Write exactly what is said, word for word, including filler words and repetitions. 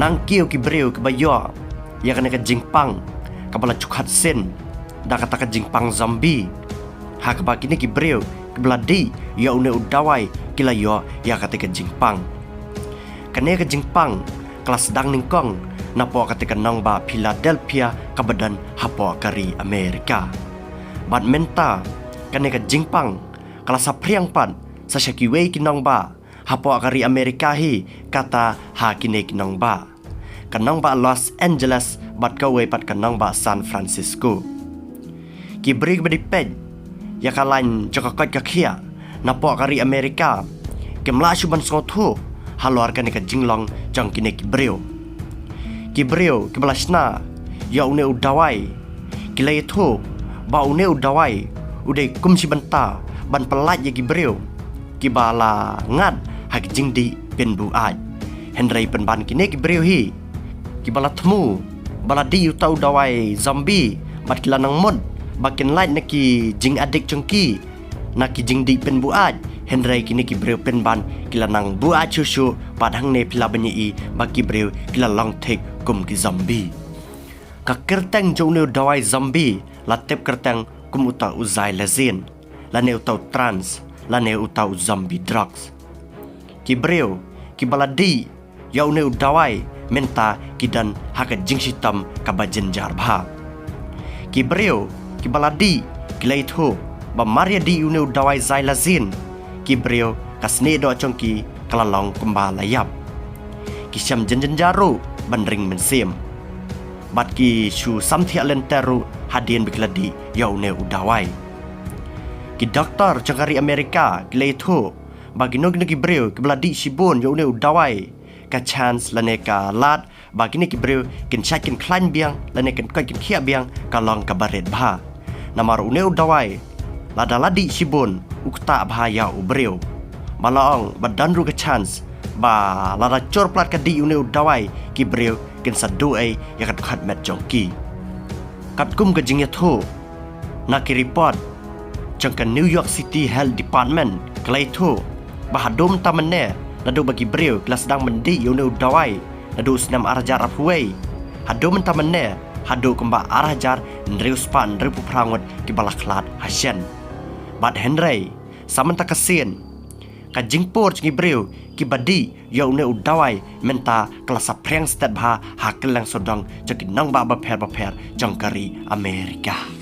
Nang kiew ki briew kiba ïoh ïa kane ka jingpang kaba la ju khat sin da kata ka jingpang zombie, ha kaba kine ki briew kiba la dih ïa une u dawai ki la ïoh ïa kata ka jingpang. Kane ka jingpang ka la sdang nyngkong napoh kata ka nongbah Philadelphia kaba don hapoh ka ri Amerika. Bad mynta kane ka jingpang ka la saphriang pat sa sha kiwei ki nongbah hapoh ka ri Amerika hi, kata ha kine ki nongbah, ka nongbah Los Angeles bad kawei pat ka nongbah San Francisco. Ki briew kiba dei peit ïa ka lain jong ka koit ka khiah napoh ka ri Amerika kim lah shuh ban sngewthuh halor kane ka jinglong jong kine ki briew. Ki briew kiba la shna ïa une u dawai ki la ïathuh ba une u dawai u dei kum shi bynta ban pyllait ïa ki briew kiba la ngat ha ki jingdih pynbuaid. Hynrei pynban kine ki briew hi kiba la thmu ba la dih uta u dawai zombie bad ki la nang mut ba kin lait na ki jingadik jong ki na ki jingdih pynbuaid, hynrei kine ki briew pynban ki la nang buaid shuh shuh. Bad hangne phi lah ban ïohi ba ki briew ki la long thik kum ki zombie. Ka kyrteng jong une u dawai zombie la tip kyrteng kum uta u xylazine, lane uta u trance, lane uta u zombie drugs. Ki briew kiba la dih ïa une u dawai mynta ki don ha ka jingshitom kaba jynjar bha. Ki briew kiba la dih ki la ïathuh ba mar ïa dih une u dawai xylazine, ki briew ka snieh doh jong ki ka la long kumba la ïap. Ki shem jynjar ruh ban ring mynsiem bad ki shu samthiah lynter ruh hadien ba ki la dih ïa une u dawai. Ki doktor jong ka ri Amerika ki la ïathuh ba kino kino ki briew kiba la dih shibun ïa une u dawai, ka chance lane ka lad ba kine ki briew kin shait kin khlaiñ biang lane kin koit kin khiah biang ka long kaba rit bha. Namar une u dawai lada la dih shibun u ktah bha ïa u briew. Ba la ong ba don ruh ka chance ba lada jur palat ka dih une u dawai ki briew kin sa duh ei ïa ka dkhot met jong ki. Katkum ka jingïathuh na ki report jong ka New York City Health Department ka la ïathuh ba haduh mynta mynne naduh ba ki briew ki la sdang ban dih ïa une u dawai naduh u snem ar hajar arphew wei, haduh mynta mynne haduh kumba ar hajar hynriew spah hynriewphew phra ngut kiba la khlad ha shen. Bad hynrei sa mynta ka sien ka jingpur jong ki briew kiba dih ïa une u dawai mynta ka la saphriang stet bha ha kylleng sawdong jong ki nongbah bapher bapher jong ka ri Amerika.